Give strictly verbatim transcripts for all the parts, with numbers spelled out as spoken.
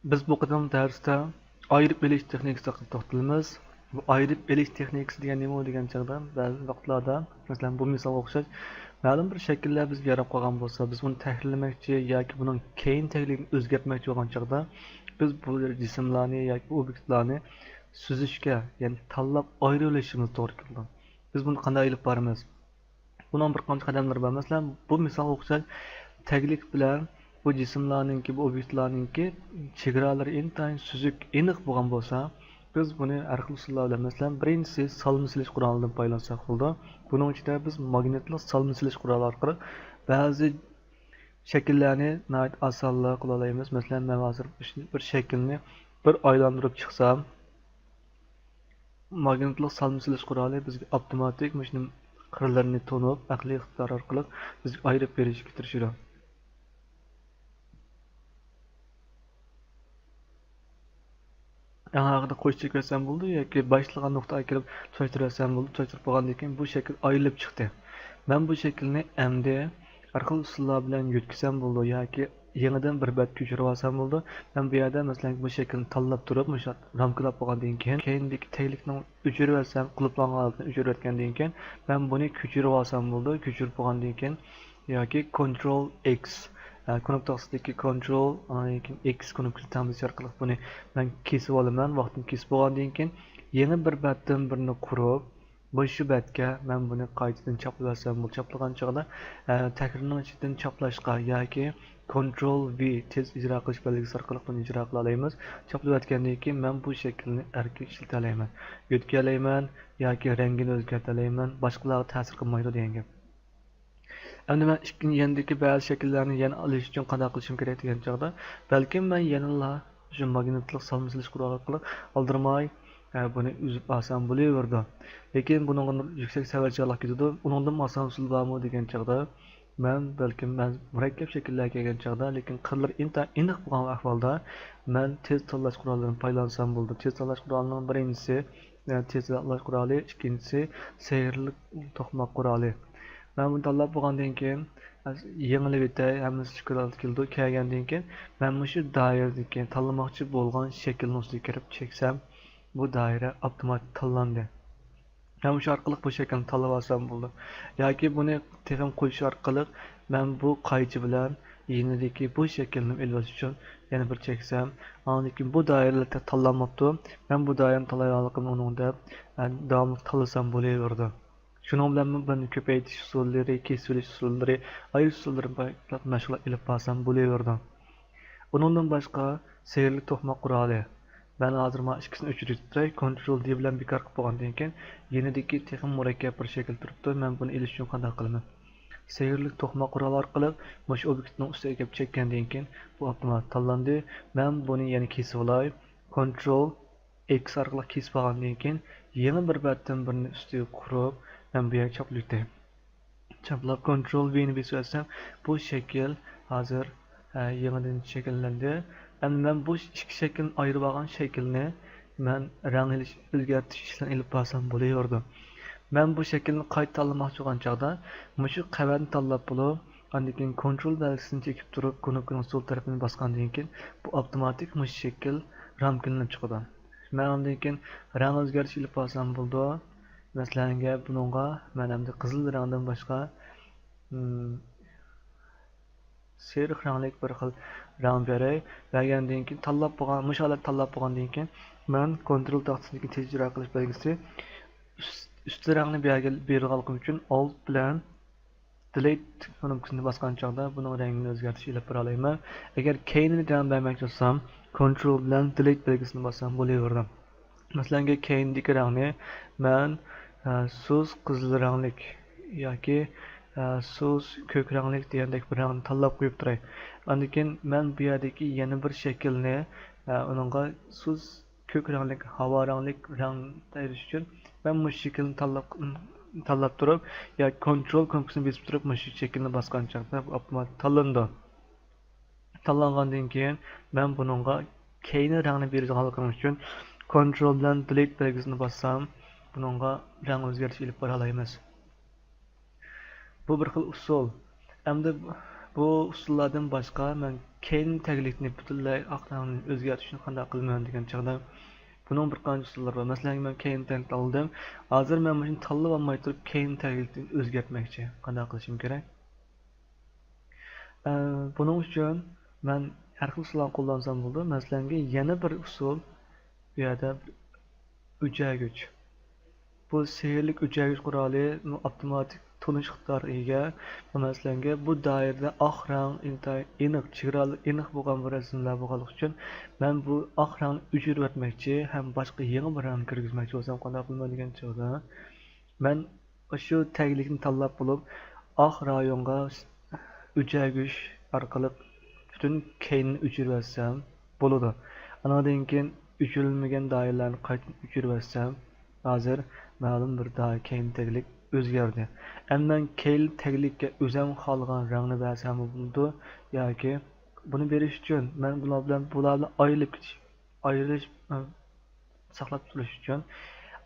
بىز بۇ قېتىملىق دەرستە ئايرىپ ئېلىش تېخنىكىسى ھەققىدە توختىلىمىز. بۇ ئايرىپ ئېلىش تېخنىكىسى دېگەن نېمە دېگەن چاغدا، بەزى ۋاقىتلاردا، مەسىلەن، بۇ مىسالغا ئوخشاش مەلۇم بىر شەكىللەر بىزگە ياراپ قالغان بولسا، بىز ئۇنى تەھرىرلىمەكچى ياكى بۇنىڭ كەينى تەگلىكىنى ئۆزگەرتمەكچى بولغان چاغدا، بىز بۇ جىسىملارنى ياكى ئوبيېكتلارنى سۈزۈشكە، يەنى تاللاپ ئايرىۋېلىشىمىز توغرا كېلىدۇ. بىز بۇنى قانداق ئېلىپ بارىمىز؟ بۇنىڭ بىر قانچە قەدەملىرى بار. مەسىلەن، بۇ مىسالغا ئوخشاش تەگلىك بىلەن بۇ جىسىملارنىڭكى، بۇ ئوبيېكتلارنىڭكى چېگرالىرى ئىنتايىن سۈزۈك، ئېنىق بولغان بولسا، بىز بۇنى ھەر خىل ئۇسۇللار بىلەن، مەسىلەن، بىرىنچىسى سالما سېلىش قورالىدىن پايدىلانساق بولىدۇ. بۇنىڭ ئىچىدە بىز ماگنىتلىق سالما سېلىش قورالى ئارقىلىق بەزى شەكىللەرنى ناھايىتى ئاسانلا قىلالايمىز. مەسىلەن، مەن ھازىر بىر شەكىلنى بىر ئايلاندۇرۇپ چىقسام، ماگنىتلىق سالما سېلىش قورالى بىزگە ئاپتوماتىك مۇشۇنى قىرلىرىنى تونۇپ، ئەقلىي ئىقتىدار ئارقىلىق بىزگە ئايرىپ بېرىشكە تىرىشىدۇ. ئەڭ ئاخىرىدا قوشۇپ چېكىۋەتسەم بولىدۇ ياكى باشلىغان نۇقتىغا كېلىپ تۇتاشتۇرۇۋەتسەم بولىدۇ. تۇتاشتۇرۇپ بولغاندىن كېيىن بۇ شەكىل ئايرىلىپ چىقتى. مەن بۇ شەكىلنى ئەمدى ھەر خىل ئۇسۇللار بىلەن يۆتكىسەم بولىدۇ ياكى يېڭىدىن بىر بەت كۆچۈرۈۋالسام بولىدۇ. مەن بۇ يەردە، مەسىلەن، بۇ شەكىلنى تاللاپ تۇرۇپ، مۇشۇ رامكىلاپ بولغاندىن كېيىن، كەينىدىكى تەگلىكنى ئۆچۈرۈۋەتسەم، قۇلۇپلانغان ھالىتىنى ئۆچۈرۈۋەتكەندىن كېيىن، مەن بۇنى كۆچۈرۈۋالسام بولىدۇ. كۆچۈرۈپ بولغاندىن كېيىن ياكى كونترول ئېكس، ئە، كۇنۇپكا تاختىسىدىكى كونترول، ئاندىن كېيىن ئېكس كۇنۇپكىسى تەڭلىشى ئارقىلىق بۇنى مەن كېسىۋالىمەن. ۋاقتىنى كېسىپ بولغاندىن كېيىن، يېڭى بىر بەتتىن بىرنى قۇرۇپ، مۇشۇ بەتكە مەن بۇنى قايتىدىن چاپلىۋەتسەم بولىدۇ. چاپلىغان چاغدا، ئە، تەھرىرنىڭ ئىچىدىن چاپلاشقا ياكى كونترول ۋى تېز ئىجرا قىلىش بەلگىسى ئارقىلىق بۇنى ئىجرا قىلالايمىز. چاپلىۋەتكەندىن كېيىن مەن بۇ شەكىلنى ئەركىن ئىشلىتەلەيمەن. يۆتكىيەلەيمەن ياكى رەڭگىنى ئۆزگەرتەلەيمەن. باشقىلارغا تەسىر قىلمايدۇ دېگەن گەپ. ئەمدى مەن ئىككىنچى يېنىدىكى بەزى شەكىللەرنى يەنە ئېلىش ئۈچۈن قانداق قىلىشىم كېرەك دېگەن چاغدا، بەلكىم مەن يەنىلا شۇ ماگنىتلىق سالما سېلىش قورالى ئارقىلىق ئالدىرىماي، ئە، بۇنى ئۈزۈپ ئالسام بولۇۋېرىدۇ. لېكىن بۇنىڭغا يۈكسەك سەۋرچانلىق كېتىدۇ. ئۇنىڭدىن ئاسان ئۇسۇل بارمۇ دېگەن چاغدا، مەن بەلكىم مەن مۇرەككەپ شەكىللەرگە كەلگەن چاغدا، لېكىن قىرلىرى ئىنتايىن ئېنىق بولغان ئەھۋالدا مەن تېز تاللاش قوراللىرىدىن پايدىلانسام بولىدۇ. تېز تاللاش قورالىنىڭ بىرىنچىسى، ئە، تېز تاللاش قورالى، ئىككىنچىسى سېھىرلىك توقماق قورالى. مەن بۇنى تاللاپ بولغاندىن كېيىن، يېڭىلىۋېتەي، ھەممىسى چوكاندا كېلىدۇ. كەلگەندىن كېيىن، مەن مۇشۇ دائىرىدىكى تاللىماقچى بولغان شەكىلنىڭ ئۈستىگە كىرىپ چەكسەم، بۇ دائىرە ئاپتوماتىك تاللاندى. مەن مۇشۇ ئارقىلىق بۇ شەكىلنى تاللىۋالسام بولىدۇ. ياكى بۇنى تېخىمۇ قويۇش ئارقىلىق، مەن بۇ قايچا بىلەن يېنىدىكى بۇ شەكىلنى ئېلىۋېلىش ئۈچۈن يەنە بىر چەكسەم، ئاندىن كېيىن بۇ دائىرىلەر تاللانماپتۇ. مەن بۇ دائىرىنى تاللايدىغانلىقىمنى ئۇنىڭدا، ئە، داۋاملىق تاللىسام بولۇۋېرىدۇ. شۇنىڭ بىلەنمۇ بۇنى كۆپەيتىش ئۇسۇللىرى، كېسىۋېلىش ئۇسۇللىرى، ئايرىش ئۇسۇللىرىنى بايقاپ مەشغۇلات ئېلىپ بارسام بولۇۋېرىدۇ. ئۇنىڭدىن باشقا سېھىرلىك توقماق قورالى. مەن ھازىر مانا ئىككىسىنى ئۆچۈرۈپ تۇراي، كونترول دى بىلەن بىكار قىلىپ بولغاندىن كېيىن، يېنىدىكى تېخىمۇ مۇرەككەپ بىر شەكىل تۇرۇپتۇ. مەن بۇنى ئېلىش ئۈچۈن قانداق قىلىمەن؟ سېھىرلىك توقماق قورالى ئارقىلىق مۇشۇ ئوبيېكتنىڭ ئۈستىگە كېلىپ چەككەندىن كېيىن، بۇ ئاپتومات تاللاندى. مەن بۇنى يەنە كېسىۋالاي. كونترول ئېكس ئارقىلىق كېسىپ ئالغاندىن كېيىن، يېڭى بىر بەتتىن بىرنى ئۈستىگە قۇرۇپ، مەن بۇ يەرگە چاپلىۋېتەي. چاپلاپ، كونترول ۋىنى بېسىۋەتسەم، بۇ شەكىل ھازىر، ئە، يېڭىدىن شەكىللەندى. ئەمدى مەن بۇ ئىككى شەكىلنى ئايرىۋالغان شەكىلنى مەن رەڭ ئېلىش، ئۆزگەرتىش ئىشلىرىنى ئېلىپ بارسام بولۇۋېرىدۇ. مەن بۇ شەكىلنى قايتا تاللىماقچى بولغان چاغدا، مۇشۇ قەۋەتنى تاللاپ بولۇپ، ئاندىن كېيىن كونترول بەلگىسىنى چېكىپ تۇرۇپ، كۇنۇپكىنىڭ سول تەرىپىنى باسقاندىن كېيىن، بۇ ئاپتوماتىك مۇشۇ شەكىل رامكىلىنىپ چىقىدۇ. مەن ئاندىن كېيىن رەڭ ئۆزگەرتىش ئېلىپ بارسام بولىدۇ. مەسىلەنگە، بۇنىڭغا مەن ئەمدى قىزىل رەڭدىن باشقا، مم، سېرىق رەڭلىك بىر خىل رەڭ بېرەي. بەرگەندىن كېيىن تاللاپ بولغان، مۇشۇ ھالەتتە تاللاپ بولغاندىن كېيىن، مەن كونترول تاختىسىدىكى تېز ئىجرا قىلىش بەلگىسى ئۈست-، ئۈستى رەڭنى بەرگىل-، بېرىدىغانلىقىم ئۈچۈن ئالت بىلەن دېلېت كۇنۇپكىسىنى باسقان چاغدا بۇنىڭ رەڭگىنى ئۆزگەرتىش ئېلىپ بارالايمەن. ئەگەر كەينىدىكى رەڭ بەرمەكچى بولسام، كونترول بىلەن دېلېت بەلگىسىنى باسسام بولۇۋېرىدۇ. مەسىلەنگە، كەينىدىكى رەڭنى مەن، ئە، سۇس قىزىل رەڭلىك ياكى، ئە، سۇس كۆك رەڭلىك دېگەندەك بىر رەڭنى تاللاپ قويۇپ تۇراي. ئاندىن كېيىن مەن بۇ يەردىكى يەنە بىر شەكىلنى، ئە، ئۇنىڭغا سۇس كۆك رەڭلىك، ھاۋا رەڭلىك رەڭ تەييارلاش ئۈچۈن مەن مۇشۇ شەكىلنى تاللاپ، تاللاپ تۇرۇپ، يا كونترول كۇنۇپكىسىنى بېسىپ تۇرۇپ، مۇشۇ شەكىلنى باسقان چاغدا بۇ ئاپتومات تاللىنىدۇ. تاللانغاندىن كېيىن، مەن بۇنىڭغا كەينى رەڭنى بېرىدىغانلىقىم ئۈچۈن، كونترول بىلەن دېلېت بەلگىسىنى باسسام، بۇنىڭغا رەڭ ئۆزگەرتىش ئېلىپ بارالايمىز. بۇ بىر خىل ئۇسۇل. ئەمدى بۇ ئۇسۇللاردىن باشقا، مەن كەينى تەگلىكنى پۈتۈنلەي ئاق رەڭنى ئۆزگەرتىشنى قانداق قىلىمەن دېگەن چاغدا، بۇنىڭ بىر قانچە ئۇسۇللىرى بار. مەسىلەن، مەن كەينى تەگلىك تاللىدىم. ھازىر مەن مۇشۇنى تاللىۋالماي تۇرۇپ، كەينى تەگلىكنى ئۆزگەرتمەكچى. قانداق قىلىشىم كېرەك؟ ئە، بۇنىڭ ئۈچۈن مەن ھەر خىل ئۇسۇللارنى قوللانسام بولىدۇ. مەسىلەنگە، يەنە بىر ئۇسۇل، بۇ يەردە ئۆچەرگۈچ. بۇ سېھىرلىك ئۆچەرگۈچ قورالى ئاپتوماتىك تونۇش ئىقتىدارىغا ئىگە. مەسىلەنگە، بۇ دائىرىدە ئاق رەڭ ئىنتايىن ئېنىق، چېگرالىرى ئېنىق بولغان بىر رەسىملەر بولغانلىقى ئۈچۈن، مەن بۇ ئاق رەڭنى ئۆچۈرۈۋەتمەكچى ھەم باشقا يېڭى بىر رەڭنى كىرگۈزمەكچى بولسام قانداق قىلىمەن دېگەن چاغدا، مەن ئاشۇ تەگلىكنى تاللاپ بولۇپ، ئاق رايونغا ئۆچەرگۈچ ئارقىلىق پۈتۈن كەينىنى ئۆچۈرۈۋەتسەم بولىدۇ. ئانىڭدىن كېيىن ئۆچۈرۈلمىگەن دائىرىلەرنى قايتىدىن ئۆچۈرۈۋەتسەم، ھازىر مەلۇم بىر دائىرە كەينى تەگلىك ئۆزگەردى. ئەمما مەن كەينى تەگلىككە ئۆزۈم خالىغان رەڭنى بەرسەم بولىدۇ ياكى بۇنى بېرىش ئۈچۈن مەن بۇلار بىلەن، بۇلار بىلەن ئايرىلىپ كېتىش، ئايرىلىش، ئە، ساقلاپ تۇرۇش ئۈچۈن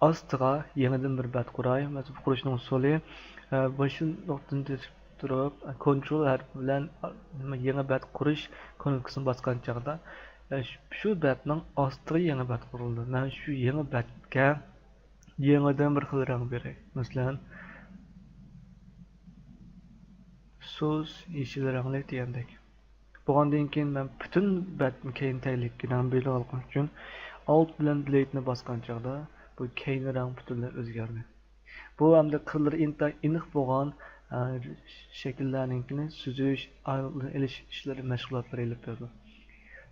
ئاستىغا يېڭىدىن بىر بەت قۇراي. مەسىلەن، قۇرۇشنىڭ ئۇسۇلى، ئە، مۇشۇ نۇقتىنى تۈزۈپ تۇرۇپ، كونترول ھەرپى بىلەن، ئە، يېڭى بەت قۇرۇش كۇنۇپكىسىنى باسقان چاغدا، ئە، شۇ، شۇ بەتنىڭ ئاستىغا يېڭى بەت قۇرۇلىدۇ. مەن شۇ يېڭى بەتكە يېڭىدىن بىر خىل رەڭ بېرەي. مەسىلەن، سۇس يېشىل رەڭلىك دېگەندەك. بولغاندىن كېيىن مەن پۈتۈن بەتنى كەينى تەگلىككە رەڭ بېرىۋالغان ئۈچۈن، ئالت بىلەن دېلېيتنى باسقان چاغدا بۇ كەينى رەڭ پۈتۈنلەي ئۆزگەردى. بۇ ھەمدە قىرلىرى ئىنتايىن ئېنىق بولغان، ئە، شەكىللەرنىڭكىنى سۈزۈش، ئالدىنى ئېلىش ئىشلىرى، مەشغۇلاتلىرى ئېلىپ بېرىدۇ.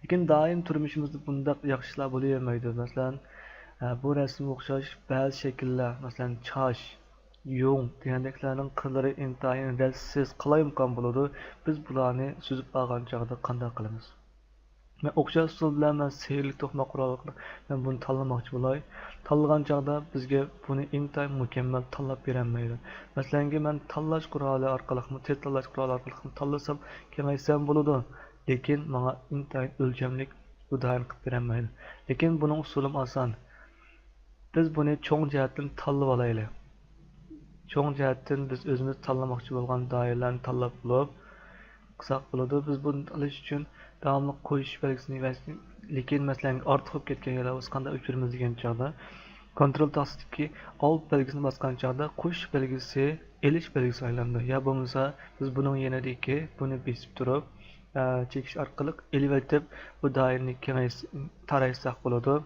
لېكىن دائىم تۇرمۇشىمىزدا بۇنداق ياخشى ئىشلار بولۇۋەرمەيدۇ. مەسىلەن، ئە، بۇ رەسىمگە ئوخشاش بەزى شەكىللەر، مەسىلەن، چاچ، يۇڭ دېگەندەكلەرنىڭ قىرلىرى ئىنتايىن رەتسىز، قالايمىقان بولىدۇ. بىز بۇلارنى سۈزۈپ ئالغان چاغدا قانداق قىلىمىز؟ مەن ئوخشاش ئۇسۇل بىلەن مەن سېھىرلىك توقماق قورالى ئارقىلىق مەن بۇنى تاللىماقچى بولاي. تاللىغان چاغدا بىزگە بۇنى ئىنتايىن مۇكەممەل تاللاپ بېرەلمەيدۇ. مەسىلەنگە، مەن تاللاش قورالى ئارقىلىقمۇ، تېز تاللاش قورالى ئارقىلىقمۇ تاللىسام، كېڭەيتسەم بولىدۇ. لېكىن ماڭا ئىنتايىن ئۆلچەملىك بۇ دائىرىنى قىلىپ بېرەلمەيدۇ. لېكىن بۇنىڭ ئۇسۇلىمۇ ئاسان. بىز بۇنى چوڭ جەھەتتىن تاللىۋالايلى. چوڭ جەھەتتىن بىز ئۆزىمىز تاللىماقچى بولغان دائىرىلەرنى تاللاپ بولۇپ، قىلساق بولىدۇ. بىز بۇنى قىلىش ئۈچۈن داۋاملىق قوشۇش بەلگىسىنى بەس-، لېكىن، مەسىلەن، ئارتۇق بولۇپ كەتكەن يەرلەر بولسا قانداق ئۆچۈرىمىز دېگەن چاغدا، كونترول تاختىسىدىكى ئالت بەلگىسىنى باسقان چاغدا قوشۇش بەلگىسى ئېلىش بەلگىسىگە ئايلىنىدۇ. يا بولمىسا، بىز بۇنىڭ يېنىدىكى بۇنى بېسىپ تۇرۇپ، ئە، چېكىش ئارقىلىق ئېلىۋېتىپ، بۇ دائىرىنى كېڭەيس-، تارايتساق بولىدۇ.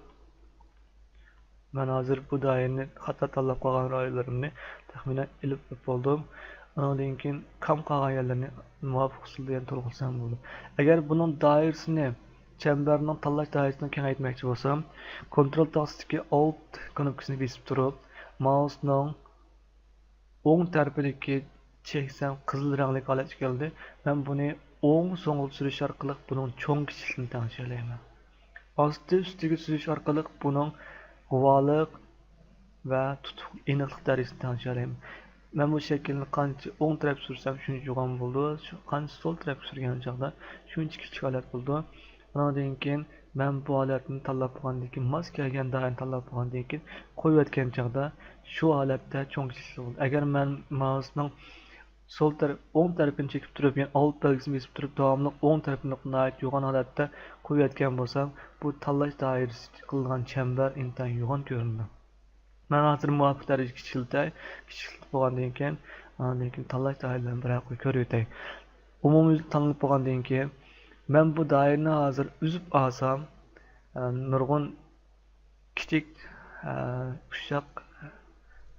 مەن ھازىر بۇ دائىرىنى خاتا تاللاپ قالغان رايونلىرىمنى تەخمىنەن ئېلىپ بولدۇم. ئۇنىڭدىن كېيىن كام قالغان يەرلىرىنى مۇۋاپىق ئۇسۇلدا يەنە تولۇقلىسام بولىدۇ. ئەگەر بۇنىڭ دائىرىسىنى، چەمبەرنىڭ تاللاش دائىرىسىنى كېڭەيتمەكچى بولسام، كونترول تاختىسىدىكى ئالت كۇنۇپكىسىنى بېسىپ تۇرۇپ، مائۇسنىڭ ئوڭ تەرىپىدىكى چەكسەم قىزىل رەڭلىك ھالەتكە كەلدى. مەن بۇنى ئوڭ سوڭغا سۈرۈش ئارقىلىق بۇنىڭ چوڭ كىچىكلىكىنى تەڭشىيەلەيمەن. ئاستى ئۈستىگە سۈرۈش ئارقىلىق بۇنىڭ غۇۋالىق ۋە تۇتۇق ئېنىقلىق دەرىجىسىنى تەڭشىيەلەيمەن. مەن بۇ شەكىلنى قانچە ئوڭ تەرەپ سۈرسەم شۇنچە يوغان بولىدۇ، شۇ قانچە سول تەرەپكە سۈرگەن چاغدا شۇنچە كىچىك ھالەت بولىدۇ. ئۇنىڭدىن كېيىن مەن بۇ ھالەتنى تاللاپ بولغاندىن كېيىن، ماس كەلگەن دائىرىنى تاللاپ بولغاندىن كېيىن، قويۇۋەتكەن چاغدا شۇ ھالەتتە چوڭ كىچىكلىك بولىدۇ. ئەگەر مەن مائۇسنىڭ سول تەرەپ، ئوڭ تەرىپىنى چېكىپ تۇرۇپ، يەنە ئالت بەلگىسىنى بېسىپ تۇرۇپ، داۋاملىق ئوڭ تەرىپىنى ناھايىتى يوغان ھالەتتە قويۇۋەتكەن بولسام، بۇ تاللاش دائىرىسى قىلىنغان چەمبەر ئىنتايىن يوغان كۆرۈنىدۇ. مەن ھازىر مۇۋاپىق دەرىجىدە كىچىكلىتەي، كىچىكلىك بولغاندىن كېيىن، ئاندىن كېيىن تاللاش دائىرىلىرىنى بىرەر قوي كۆرۈۋېتەي. ئومۇميۈزلۈك تاللىنىپ بولغاندىن كېيىن، مەن بۇ دائىرىنى ھازىر ئۈزۈپ ئالسام، ئە، نۇرغۇن كىچىك، ئە، ئۇششاق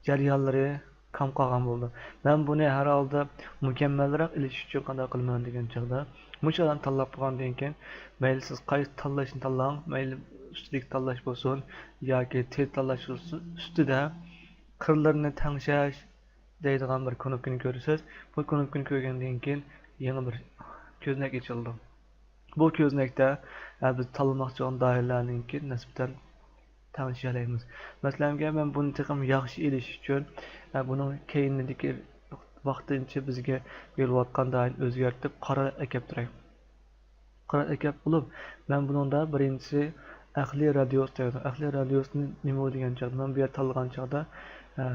جەريانلىرى كام قالغان بولىدۇ. مەن بۇنى ھەر ھالدا مۇكەممەلرەك ئېلىش ئۈچۈن قانداق قىلىمەن دېگەن چاغدا، مۇشۇ ئادەمنى تاللاپ بولغاندىن كېيىن، مەيلى سىز قايسى تاللاشنى تاللاڭ، مەيلى ئۈستىدىكى تاللاش بولسۇن ياكى تېز تاللاش بولسۇن، ئۈستىدە قىرلىرىنى تەڭشەش دەيدىغان بىر كۇنۇپكىنى كۆرىسىز. بۇ كۇنۇپكىنى كۆرگەندىن كېيىن يېڭى بىر كۆزنەك ئېچىلىدۇ. بۇ كۆزنەكتە، ئە، بىز تاللىماقچى بولغان دائىرىلەرنىڭكى نىسبەتەن تەڭشىيەلەيمىز. مەسىلەن، مەن بۇنى تېخىمۇ ياخشى ئېلىش ئۈچۈن، ئە، بۇنىڭ كەينىدىكى ۋاقتىنچە بىزگە بېرىلىۋاتقان دائىرىنى ئۆزگەرتىپ، قارا ئەكەپ تۇراي. قارا ئەكەپ بولۇپ، مەن بۇنىڭدا بىرىنچىسى ئەقلىي رادىيۇس دەيدۇ. ئەقلىي رادىيۇسنى نېمە دېگەن چاغدا، مەن بۇ يەردە تاللىغان چاغدا، ئە،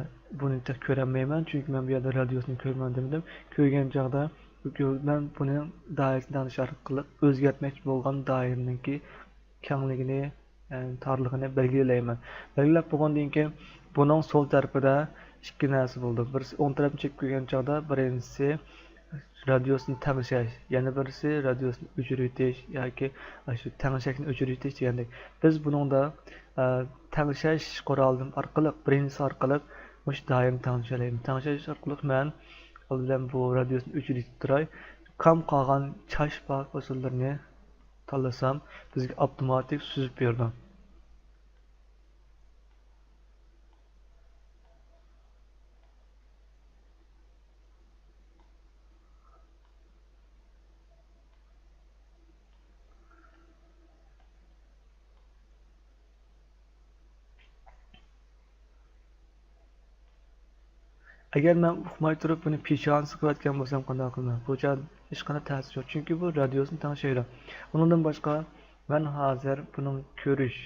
بۇنى تېخى كۆرەلمەيمەن، چۈنكى مەن بۇ يەردە رادىيۇسنى كۆرمەن دېمىدىم. كۆرگەن چاغدا مەن بۇنىڭ دائىرىسىنى تەڭشەش ئارقىلىق ئۆزگەرتمەكچى بولغان دائىرىنىڭكى كەڭلىكىنى، يەنى تارلىقىنى بەلگىلەيمەن. بەلگىلەپ بولغاندىن كېيىن، بۇنىڭ سول تەرىپىدە ئىككى نەرسە بولىدۇ. بىرسى ئوڭ تەرەپنى چېكىپ كۆرگەن چاغدا، بىرىنچىسى رادىيۇسنى تەڭشەش، يەنە بىرسى رادىيۇسنى ئۆچۈرۈۋېتىش ياكى ئاشۇ تەڭشەشنى ئۆچۈرۈۋېتىش دېگەندەك. بىز بۇنىڭدا، ئە، تەڭشەش قورالى ئارقىلىق، بىرىنچىسى ئارقىلىق مۇشۇ دائىرىنى تەڭشەيلى. تەڭشەش ئارقىلىق مەن ئالدى بىلەن بۇ رادىيۇسنى ئۆچۈرۈۋېتىپ تۇراي. كام قالغان چاچ پاسونلىرىنى تاللىسام، بىزگە ئاپتوماتىك سۈزۈپ بېرىدۇ. ئەگەر مەن ئۇقماي تۇرۇپ بۇنى پېچانە سىقىۋەتكەن بولسام قانداق قىلىمەن؟ بۇ چاغ ھېچقانداق تەسىرى يوق، چۈنكى بۇ رادىيۇسنى تەڭشەيدۇ. ئۇنىڭدىن باشقا، مەن ھازىر بۇنىڭ كۆرۈش،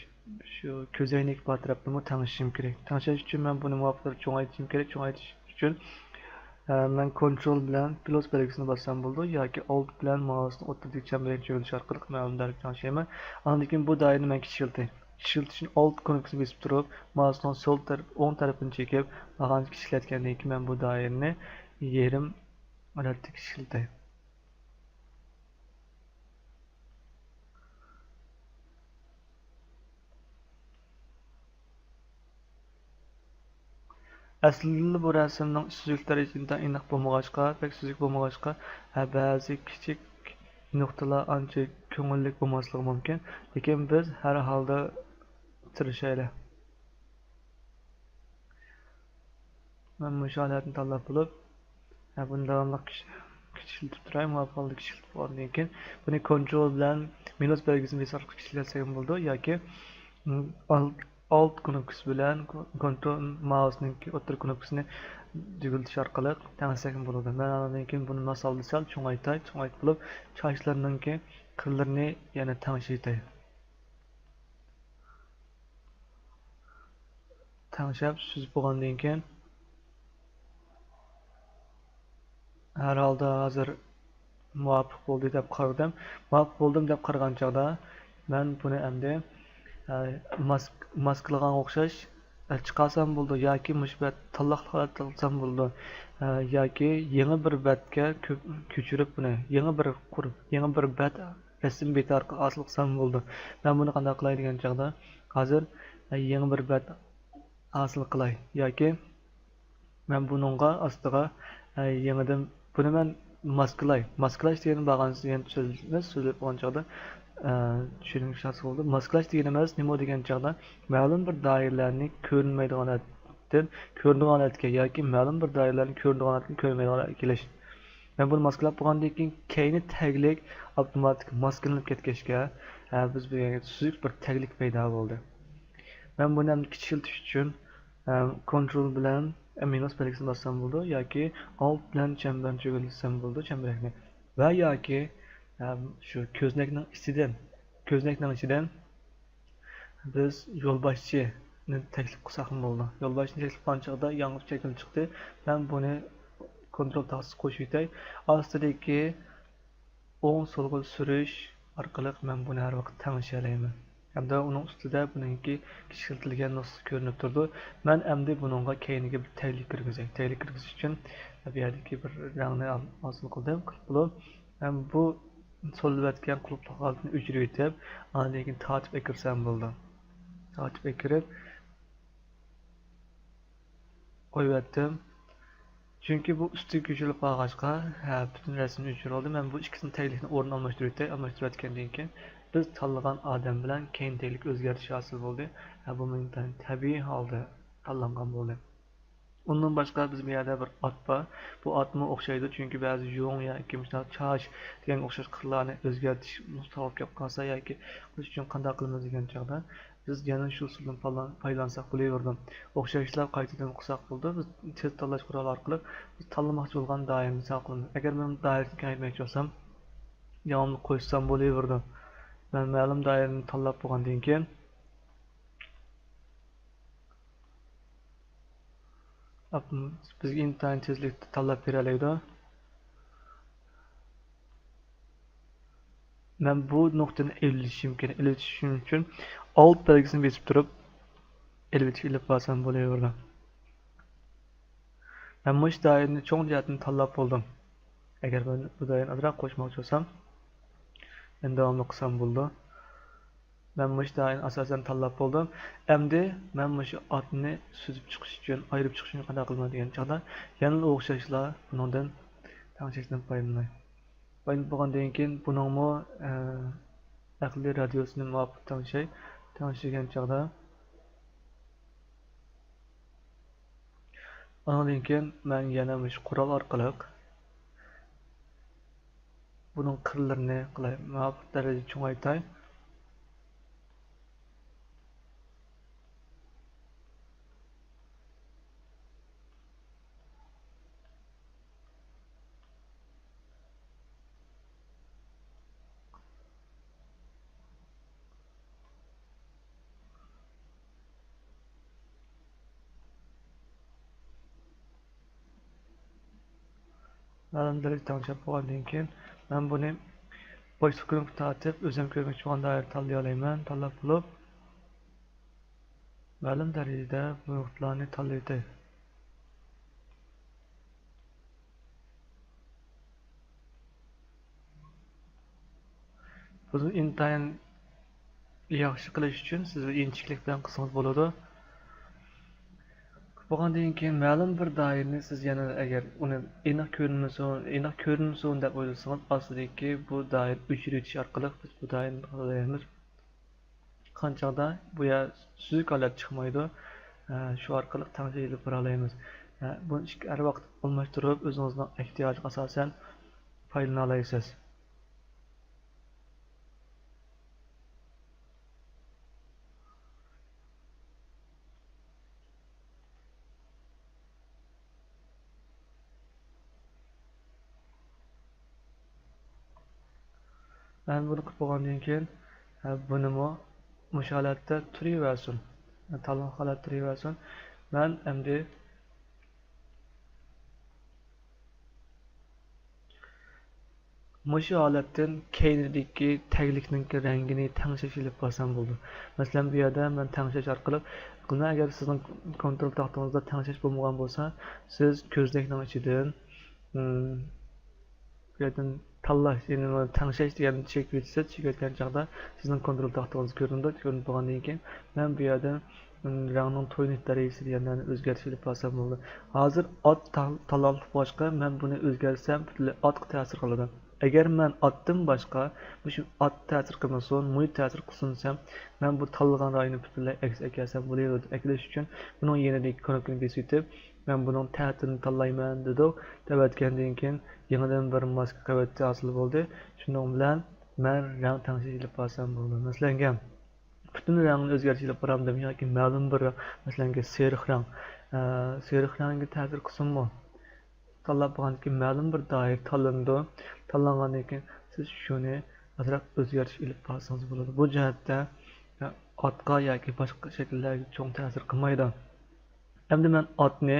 شۇ كۆز ئەينىكى بار تەرەپنىمۇ تەڭشىشىم كېرەك. تەڭشەش ئۈچۈن مەن بۇنى مۇۋاپىق چوڭايتىشىم كېرەك. چوڭايتىش ئۈچۈن، ئە، مەن كونترول بىلەن پلۇس بەلگىسىنى باسسام بولىدۇ ياكى ئالت بىلەن مائۇسنىڭ ئوتتۇرىدىكى چەمبەرنى چۆگىلىش ئارقىلىق مەلۇم دائىرىگە تەڭشەيمەن. ئاندىن كېيىن بۇ دائىرىنى مەن كىچىكلىتەي. كىچىكلىتىش ئۈچۈن ئالت كۇنۇپكىسىنى بېسىپ تۇرۇپ، مائۇسنىڭ سول تەرەپ، ئوڭ تەرىپىنى چېكىپ، بارغانچە كىچىكلەتكەندىن كېيىن، مەن بۇ دائىرىنى يېرىم ھالەتتە كىچىكلىتەي. ئەسلىدىلا بۇ رەسىمنىڭ سۈزۈك دەرىجىسى ئىنتايىن ئېنىق بولمىغاچقا، بەك سۈزۈك بولمىغاچقا، ھە، بەزى كىچىك نۇقتىلار ئانچە كۆڭۈللۈك بولماسلىقى مۇمكىن. لېكىن بىز ھەر ھالدا تىرىشايلى. مەن مۇشۇ ھالەتنى تاللاپ بولۇپ، ھە، بۇنى داۋاملىق كىچ-، كىچىكلىتىپ تۇراي. مۇۋاپىق ھالدا كىچىكلىتىپ بولغاندىن كېيىن، بۇنى كونترول بىلەن مىنۇس بەلگىسىنى بېسىپ كىچىكلەتسەم بولىدۇ ياكى، م، ئالت، ئالت كۇنۇپكىسى بىلەن كو-، كونترول مائۇسنىڭكى ئوتتۇرا كۇنۇپكىسىنى دۈگىلىتىش ئارقىلىق تەڭشىسەم بولىدۇ. مەن ئاندىن كېيىن بۇنى ماسال سەل چوڭايتاي، چوڭايتىپ بولۇپ، چاچلىرىنىڭكى قىرلىرىنى يەنە تەڭشىتەي. تەڭشەپ سۈزۈپ بولغاندىن كېيىن، ھەر ھالدا ھازىر مۇۋاپىق بولدى دەپ قارىدىم. مۇۋاپىق بولدۇم دەپ قارىغان چاغدا، مەن بۇنى ئەمدى، ئە، ماسك-، ماسكىلىغانغا ئوخشاش، ئە، چىقارسام بولىدۇ ياكى مۇشۇ بەت تاللاقلىق ھالەتتە قىلسام بولىدۇ، ئە، ياكى يېڭى بىر بەتكە كۆ-، كۆچۈرۈپ بۇنى، يېڭى بىر قۇر-، يېڭى بىر بەت رەسىم بىتارقا ھاسىل قىلسام بولىدۇ. مەن بۇنى قانداق قىلاي دېگەن چاغدا، ھازىر يېڭى بىر بەت ھاسىل قىلاي ياكى مەن بۇنىڭغا ئاستىغا، يېڭىدىن بۇنى مەن ماسكىلاي. ماسكىلاش دېگەننى بارغانسېرى يەنە سۆزلىمىز، سۆزلەپ بولغان چاغدا، چۈشىنىش ھاسىل بولىدۇ. ماسكىلاش دېگىنىمىز نېمە دېگەن چاغدا، مەلۇم بىر دائىرىلەرنى كۆرۈنمەيدىغان ھالەتتىن كۆرۈنىدىغان ھالەتكە ياكى مەلۇم بىر دائىرىلەرنى كۆرۈنىدىغان ھالەتتىن كۆرۈنمەيدىغان ھالەتكە كېلىش. مەن بۇنى ماسكىلاپ بولغاندىن كېيىن، كەينى تەگلىك ئاپتوماتىك ماسكىلىنىپ كەتكەچكە، ھە، بىز بۇ يەرگە سۈزۈك بىر تەگلىك پەيدا بولدى. مەن بۇنى ئەمدى كىچىكلىتىش ئۈچۈن، ھە، كونترول بىلەن مىنۇس بەلگىسىنى باسسام بولىدۇ ياكى ئالت بىلەن چەمبەرنى چۆگىلىسەم بولىدۇ، چەمبىرەكنى. ۋە ياكى، ھە، شۇ كۆزنەكنىڭ ئىچىدىن، كۆزنەكنىڭ ئىچىدىن بىز يولباشچىنى تەكلىپ قىلساقمۇ بولىدۇ. يولباشچىنى تەكلىپ قىلغان چاغدا ياڭيۇ شەكلى چىقتى. مەن بۇنى كونترول تاختىسىغا قوشۇۋېتەي. ئاستىدىكى ئوڭ سولغا سۈرۈش ئارقىلىق مەن بۇنى ھەر ۋاقىت تەڭشىيەلەيمەن. ھەمدە ئۇنىڭ ئۈستىدە بۇنىڭكى كىچىكلىتىلگەن نۇسخىسى كۆرۈنۈپ تۇرىدۇ. مەن ئەمدى بۇنىڭغا كەينىگە بىر تەگلىك كىرگۈزەي. تەگلىك كىرگۈزۈش ئۈچۈن بۇ يەردىكى بىر رەڭنى ھاسىل قىلدىم. قىلىپ بولۇپ، مەن بۇ سولىۋەتكەن قۇلۇپلۇق ھالىتىنى ئۆچۈرۈۋېتىپ، ئاندىن كېيىن تارتىپ ئەكىرسەم بولىدۇ. تارتىپ ئەكىرىپ قويۇۋەتتىم. چۈنكى بۇ ئۈستىگە كۆچۈرۈلۈپ قالغاچقا، ھە، پۈتۈن رەسىمنى ئۆچۈرۈۋالدى. مەن بۇ ئىككىسىنى تەگلىكنى ئورنىنى ئالماشتۇرۇۋېتەي. ئالماشتۇرۇۋەتكەندىن كېيىن، بىز تاللىغان ئادەم بىلەن كەينى تەگلىك ئۆزگەرتىش ھاسىل بولدى. ھە، بۇ مېنىڭ تەبىئىي ھالدا تاللانغان بولدى. ئۇندىن باشقا بىز بۇ يەردە بىر ئات بار. بۇ ئاتمۇ ئوخشايدۇ، چۈنكى بەزى يۇڭ ياكى مۇشۇنداق چاچ دېگەنگە ئوخشاش قىرلارنى ئۆزگەرتىش نۇقتىغا كەپ قالسا ياكى قىلىش ئۈچۈن قانداق قىلىمىز دېگەن چاغدا، بىز يەنە شۇ ئۇسۇلدىن پايدىلان-، پايدىلانساق بولۇۋېرىدۇ. ئوخشاشلا قايتىدىن قىلساق بولىدۇ. بىز تېز تاللاش قورالى ئارقىلىق بىز تاللىماقچى بولغان دائىرىنى ساقلىدۇق. ئەگەر مەن دائىرىنى كېڭەيتمەكچى بولسام، داۋاملىق قوشسام بولۇۋېرىدۇ. مەن مەلۇم دائىرىنى تاللاپ بولغاندىن كېيىن، بىزگە ئىنتايىن تېزلىكتە تاللاپ بېرەلەيدۇ. مەن بۇ نۇقتىنى ئېلىۋېتىشىم كېرەك. ئېلىۋېتىشىم ئۈچۈن ئالت بەلگىسىنى بېسىپ تۇرۇپ، ئېلىۋېتىش ئېلىپ بارسام بولۇۋېرىدۇ. مەن مۇشۇ دائىرىنى چوڭ جەھەتتىن تاللاپ بولدۇم. ئەگەر مەن بۇ دائىرىنى ئازراق قوشماقچى بولسام، مەن داۋاملىق قىلسام بولىدۇ. مەن مۇشۇ دائىرىنى ئاساسەن تاللاپ بولدۇم. ئەمدى مەن مۇشۇ ئاتنى سۈزۈپ چىقىش ئۈچۈن، ئايرىپ چىقىش ئۈچۈن قانداق قىلىمەن دېگەن چاغدا، يەنىلا ئوخشاشلا بۇنىڭدىن تەڭشەشتىن پايدىلىناي. پايدىلىنىپ بولغاندىن كېيىن، بۇنىڭمۇ، ئە، ئەقلىي رادىيۇسىنى مۇۋاپىق تەڭشەي. تەڭشىگەن چاغدا، ئانىڭدىن كېيىن مەن يەنە مۇشۇ قورال ئارقىلىق بۇنىڭ قىرلىرىنى قىلاي، مۇۋاپىق دەرىجىدە چوڭايتاي. مەلۇم دەرىجىدە تەڭشەپ بولغاندىن كېيىن، مەن بۇنى باشلىق كۇنۇپكا تارتىپ، ئۆزۈم كۆرمەكچى بولغان دائىرىنى تاللىيالايمەن. تاللاپ بولۇپ، مەلۇم دەرىجىدە بۇ نۇقتىلارنى تاللىۋېتەي. بۇنى ئىنتايىن ياخشى قىلىش ئۈچۈن سىز ئىنچىكىلىك بىلەن قىلسىڭىز بولىدۇ. بولغاندىن كېيىن مەلۇم بىر دائىرىنى سىز يەنە ئەگەر ئۇنى ئېنىق كۆرۈنمىسۇن، ئېنىق كۆرۈنمىسۇن دەپ ئويلىسىڭىز، ئاستىدىكى بۇ دائىرىنى ئۆچۈرۈۋېتىش ئارقىلىق بىز بۇ دائىرىنى تاللايمىز. قانچاغدا بۇ يەر سۈزۈك ھالەت چىقمايدۇ. ئە، شۇ ئارقىلىق تەڭشەش ئېلىپ بارالايمىز. ئە، بۇنى ئىككى، ھەر ۋاقىت ئالماشتۇرۇپ، ئۆزىڭىزنىڭ ئېھتىياجىغا ئاساسەن پايدىلىنالايسىز. مەن بۇنى قىلىپ بولغاندىن كېيىن، ھە، بۇنىمۇ مۇشۇ ھالەتتە تۇرۇۋەرسۇن. تاللىق ھالەتتە تۇرۇۋەرسۇن. مەن ئەمدى مۇشۇ ھالەتتىن كەينىدىكى تەگلىكنىڭكى رەڭگىنى تەڭشەش ئېلىپ بارسام بولىدۇ. مەسىلەن، بۇ يەردە مەن تەڭشەش ئارقىلىق قىلىمەن. ئەگەر سىزنىڭ كونترول تاختىڭىزدا تەڭشەش بولمىغان بولسا، سىز كۆزنەكنىڭ ئىچىدىن، ئىم، بۇ يەردىن تاللاش، يەنى تەڭشەش دېگەننى چېكىۋېتىسىز. چېكىۋەتكەن چاغدا سىزنىڭ كونترول تاختىڭىز كۆرۈنىدۇ. كۆرۈنۈپ بولغاندىن كېيىن، مەن بۇ يەردىن، ئىم، رەڭنىڭ تويۇنۇش دەرىجىسى دېگەنلەرنى ئۆزگەرتىش ئېلىپ بارسام بولىدۇ. ھازىر ئات تال-، تاللانلىق بولغاچقا، مەن بۇنى ئۆزگەرتسەم، پۈتۈنلەي ئاتقا تەسىر قىلىدۇ. ئەگەر مەن ئاتتىن باشقا، مۇشۇ ئات تەسىر قىلمىسۇن، مۇھىت تەسىر قىلسۇن دېسەم، مەن بۇ تاللىغان رايوننى پۈتۈنلەي ئەكس ئەكەلسەم بولىدۇ. ئەكېلىش ئۈچۈن بۇنىڭ يېنىدىكى كۇنۇپكىنى بېسىۋېتىپ، مەن بۇنىڭ تەتۈرىنى تاللايمەن دېدۇق. دەۋەتكەندىن كېيىن يېڭىدىن بىر ماسكا قەۋىتى ھاسىل بولدى. شۇنىڭ بىلەن مەن رەڭ تەڭشەش ئېلىپ بارسام بولىدۇ. مەسىلەنگە، پۈتۈن رەڭنى ئۆزگەرتىش ئېلىپ بارامدىم ياكى مەلۇم بىر رەڭ، مەسىلەنگە سېرىق رەڭ، ئە، سېرىق رەڭگە تەسىر قىلسۇنمۇ؟ تاللاپ بولغاندىن كېيىن مەلۇم بىر دائىرە تاللىنىدۇ. تاللانغاندىن كېيىن سىز شۇنى ئازراق ئۆزگەرتىش ئېلىپ بارسىڭىز بولىدۇ. بۇ جەھەتتە ئاتقا ياكى باشقا شەكىللەرگە چوڭ تەسىر قىلمايدۇ. ئەمدى مەن ئاتنى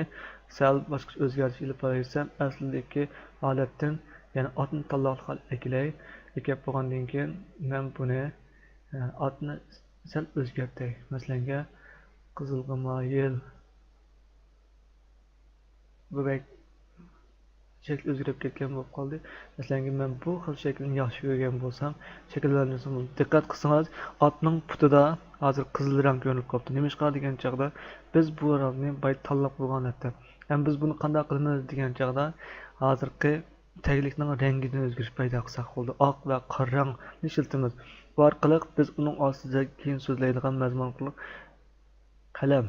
سەل باشقىچە ئۆزگەرتىش ئېلىپ باراي دېسەم، ئەسلىدىكى ھالەتتىن، يەنى ئاتنى تاللاقلىق ھالەتكە ئەكېلەي. ئەكەپ بولغاندىن كېيىن مەن بۇنى، ئە، ئاتنى سەل ئۆزگەرتەي. مەسىلەنگە، قىزىلغا مايىل. بۇ بەك شەكلى ئۆزگىرىپ كەتكەن بولۇپ قالدى. مەسىلەنگە، مەن بۇ خىل شەكىلنى ياخشى كۆرگەن بولسام، شەكىللەندۈرسەم بولىدۇ. دىققەت قىلسىڭىز، ئاتنىڭ پۇتىدا ھازىر قىزىل رەڭ كۆرۈنۈپ قاپتۇ. نېمىشقا دېگەن چاغدا، بىز بۇ رەڭنى بايا تاللاپ بولغان ھالەتتە. ئەمما بىز بۇنى قانداق قىلىمىز دېگەن چاغدا، ھازىرقى تەگلىكنىڭ رەڭگىدىن ئۆزگىرىش پەيدا قىلساق بولىدۇ. ئاق ۋە قارا رەڭنى ئىشلىتىمىز. بۇ ئارقىلىق بىز ئۇنىڭ ئاستىدا كېيىن سۆزلەيدىغان مەزمۇن ئارقىلىق قەلەم،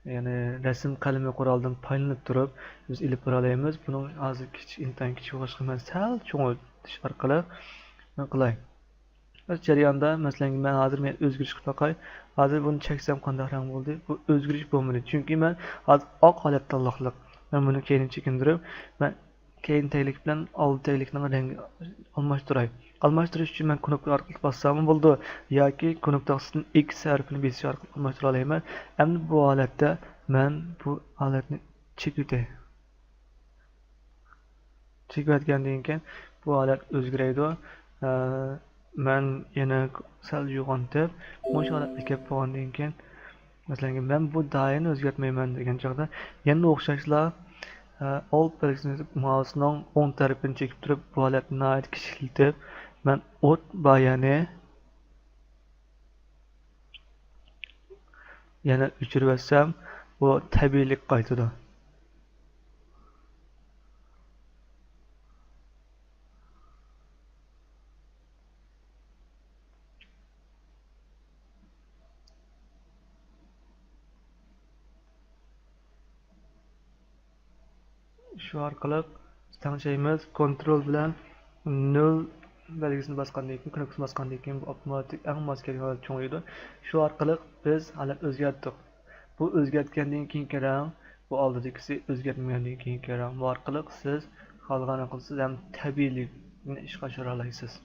يەنى رەسىم قەلىمى قورالىدىن پايدىلىنىپ تۇرۇپ، بىز ئېلىپ بارالايمىز. بۇنىڭ ھازىر كىچىك، ئىنتايىن كىچىك بولغاچقا، مەن سەل چوڭايتىش ئارقىلىق مەن قىلاي. بىز جەرياندا، مەسىلەن، مەن ھازىر مەن ئۆزگىرىش قىلىپ باقاي. ھازىر بۇنى چەكسەم قانداق رەڭ بولدى؟ بۇ ئۆزگىرىش بولمىدى. چۈنكى مەن ھازىر ئاق ھالەتتە تاللاقلىق. مەن بۇنى كەينىگە چېكىندۈرۈپ، مەن كەينى تەگلىك بىلەن ئالدى تەگلىكنىڭ رەڭگىنى ئالماشتۇراي. ئالماشتۇرۇش ئۈچۈن مەن كۇنۇپكا ئارقىلىق باسساممۇ بولىدۇ ياكى كۇنۇپكا تاختىسىدىن ئىكس ھەرپىنى بېسىش ئارقىلىق ئالماشتۇرالايمەن. ئەمدى بۇ ھالەتتە مەن بۇ ھالەتنى چېكىۋېتەي. چېكىۋەتكەندىن كېيىن بۇ ھالەت ئۆزگىرەيدۇ. ئە، مەن يەنە سەل يوغان دەپ مۇشۇ ھالەتكە كەپ بولغاندىن كېيىن، مەسىلەن، مەن بۇ دائىرىنى ئۆزگەرتمەيمەن دېگەن چاغدا، يەنە ئوخشاشلا، ئە، ئالت بەلگىسىنى مائۇسنىڭ ئوڭ تەرىپىنى چېكىپ تۇرۇپ، بۇ ھالەتنى ناھايىتى كىچىكلىتىپ، مەن ئوت بايانى يەنە ئۆچۈرۈۋەتسەم، بۇ تەبىئىيلىك قايتىدۇ. شۇ ئارقىلىق تەڭشەيمىز. كونترول بىلەن نۆل بەلگىسىنى باسقاندىن كېيىن، كنوپكىسىنى باسقاندىن كېيىن، بۇ ئاپتوماتىك ئەڭ ماس كەلگەن ھالەت چوڭىيىدۇ. شۇ ئارقىلىق بىز ھالەت ئۆزگەرتتۇق. بۇ ئۆزگەرتكەندىن كېيىنكى رەڭ، بۇ ئالدىدىكىسى ئۆزگەرتمىگەندىن كېيىنكى رەڭ. بۇ ئارقىلىق سىز خالىغان قىلسىز ھەم تەبىئىيلىكنى ئىشقا ئاشۇرالايسىز.